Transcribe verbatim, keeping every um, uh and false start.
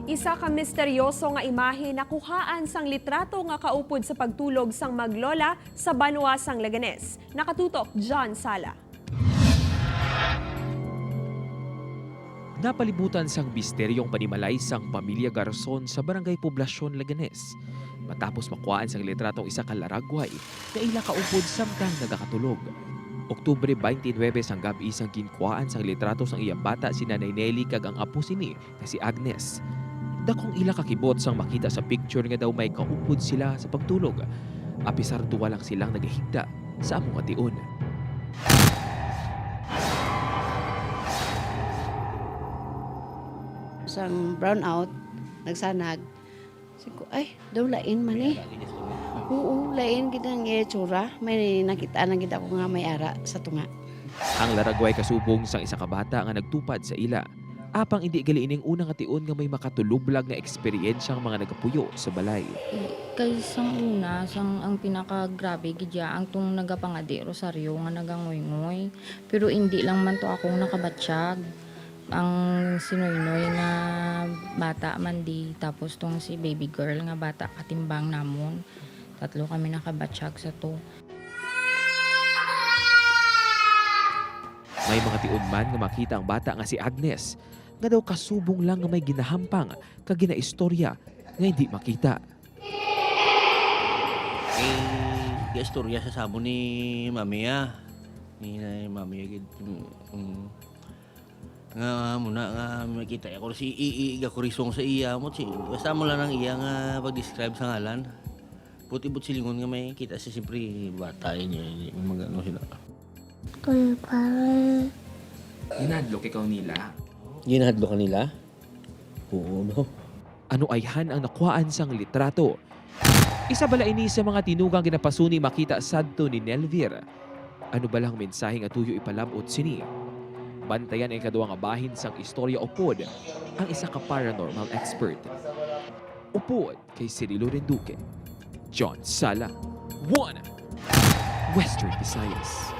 Isa ka misteryoso nga imahe nakuhaan sang litrato nga kaupod sa pagtulog sang maglola sa banwa sang Leganes. Nakatutok, John Sala. Napalibutan sang misteryong panimalay sang pamilya Garzon sa Barangay Poblacion, Leganes, matapos makuhaan sang litrato ang isa ka laragway nga ila kaupod samtang nagakatulog. Oktubre twenty-nine sang gab-i sang ginkuhaan sang litrato sang iyang bata si Nanay Nelly kag ang apo sini nga si Agnes. Dakong ila kakibot sang makita sa picture nga daw may kaupod sila sa pagtulog, apisar duwa lang silang nagahigda sa amo nga tion. Sang brownout, nagsanag. Sabi ko, "Ay, daw lain man eh." Oo, lain gid ang itsura. May nakita na gid ako nga may ara sa tunga. Ang laragway kasubong sang isa ka bata nga nagtupad sa ila. Apang indi gali ining una nga tion nga may makatulublag nga eksperyensya ang mga nagapuyo sa balay. Kay sang una, sang ang pinakagrabe gid ya, ang tong nagapangadi rosaryo nga naganguyngui. Pero indi lang man to akong nakabatyag. Ang sinuynoy nga bata man di, tapos tong si baby girl nga bata katimbang namon. Tatlo kami nakabatyag sa to. May mga tion man nga makita ang bata nga si Agnes, nga daw kasubong lang nga may ginahampang kag ginaistorya nga hindi makita. Eh, gaistorya sa sabon ni Mami, ah. Ni, ni Mami, gid. Mm, mm. Nga, muna nga, makita ako si Ii, gakurisong sa iya, mo si, basta mo lang ang iya nga pag-describe sa ngalan. Puti but silingon nga may kita siya, siyempre, bata niya, hindi mo mag-ano sila. Kung parang Ginahadlok ikaw nila? Ginahadlok ka nila? Oo, no? Ano ayhan ang nakuhaan sang litrato? Isa bala ini sa mga tinugang ginapasuni makita sadto ni Nelvir? Ano bala ang mensahe nga tuyo ipalab-ot sini? Bantayan ang ikaduha nga bahin sang istorya upod ang isa ka paranormal expert. Upod kay Cirilo Renduque, John Sala, One Western Visayas.